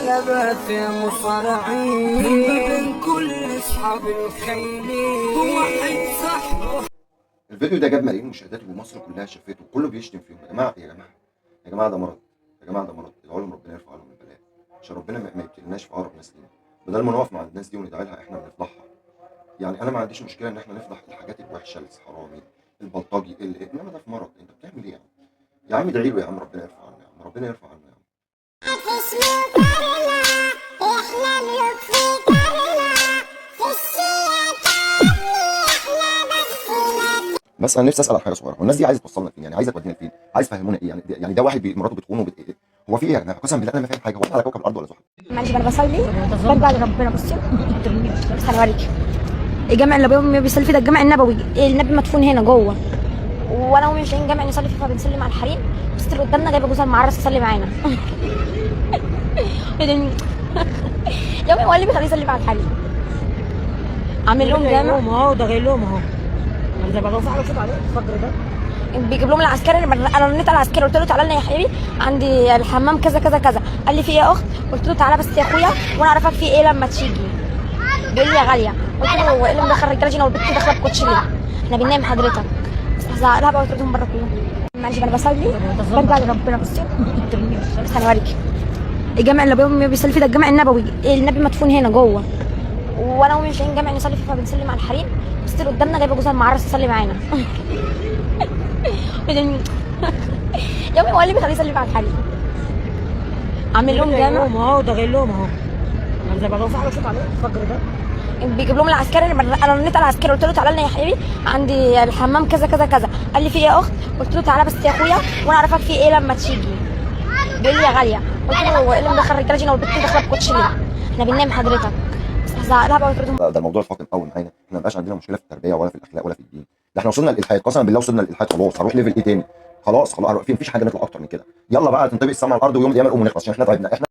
حلبات يا مصارعين، بين كل اصحاب الخيلين واحد صاحبه. الفيديو ده جاب ملايين مشاهدات ومصر كلها شافته وكله بيشتم فيهم. يا جماعة يا جماعة يا جماعة ده مرض، يا جماعة ده مرض، ادعوا لهم ربنا يرفع عنهم البلاء، عشان ربنا ما يبتلناش في اقرب ناس لينا. بدل ما نقف مع الناس دي وندعي لها احنا بنفضحها. يعني انا ما عنديش مشكلة ان احنا نفضح الحاجات الوحشة، الحرامي، البلطجي، انما ده في مرض. انت بتعمل ايه يا عم؟ يا عم ادعي له يا عم ربنا يرفع عنه، يا عم ربنا يرفع عنه يا عم. بس انا نفسي اسال على حاجة صغيرة، هو الناس دي عايزه توصلنا لفين؟ يعني عايزه تودينا لفين؟ عايز تفهمونا ايه؟ يعني ده واحد مراته بتخونه هو في ايه يا جماعة؟ قسما بالله انا ما فاهم حاجة، هو احنا على كوكب الارض ولا زحل؟ معلش انا بصلي برجع لربنا. بصي بس انا اوريكي الجامع اللي ابويا بيصلي فيه، ده الجامع النبوي، النبي مدفون هنا جوه، وانا وامي مش لاقيين جامع نصلي فيه فبنسلم على الحريم. بس اللي قدامنا جايبه جوزها المعرس يصلي معانا. يا امي هو اللي بيخليه يسلم على الحريم؟ عامل لهم جامع اهو، ده جاي لهم اهو. ده بقى على صوت عليه الفجر ده. بيجيب لهم العسكري. انا رنيت على العسكري قلت له تعالى لنا يا حبيبي عندي الحمام كذا كذا كذا. قال لي في ايه يا اخت؟ قلت له تعالى بس يا اخويا وانا اعرفك في ايه لما تيجي. بيقول لي يا غالية. قلت له هو ايه اللي مدخل الرجالة هنا والبت داخله بكوتش ليه؟ احنا بننام حضرتك. بس هزعق لها بقى وتردهم بره كلهم. معلش انا بصلي برجع لربنا. بصي بس انا اوريكي الجامع اللي ابويا بيصلي فيه، ده الجامع النبوي، النبي مدفون هنا جوه، وانا وامي مش لاقيين جامع نصلي فيه فبنسلم على الحريم. بس اللي قدامنا جايبه جوزها المعرس يصلي معانا. يا امي هو اللي بيخليه يسلم على الحريم؟ عامل لهم جامع اهو، ده جاي لهم اهو. ده بقى على صوت عليه الفجر ده. بيجيب لهم العسكري. انا رنيت على العسكري قلت له تعالى لنا يا حبيبي عندي الحمام كذا كذا كذا. قال لي في ايه يا اخت؟ قلت له تعالى بس يا اخويا وانا اعرفك في ايه لما تيجي. بيقول لي يا غالية. قلت له هو ايه اللي مدخل الرجالة هنا والبت داخله بكوتش ليه؟ احنا بننام حضرتك. بس هزعق لها بقى وتردهم. ده الموضوع اتفاقم قوي معانا، احنا ما بقاش عندنا مشكلة في التربية ولا في الاخلاق ولا في الدين، ده احنا وصلنا للالحاد، قسما بالله وصلنا للالحاد خلاص. هنروح level ايه تاني؟ خلاص خلاص، مفيش حاجة نطلع اكتر من كده. يلا بقى تنطبق السما على الارض ويوم القيامة نقوم ونخلص، عشان احنا تعبنا احنا.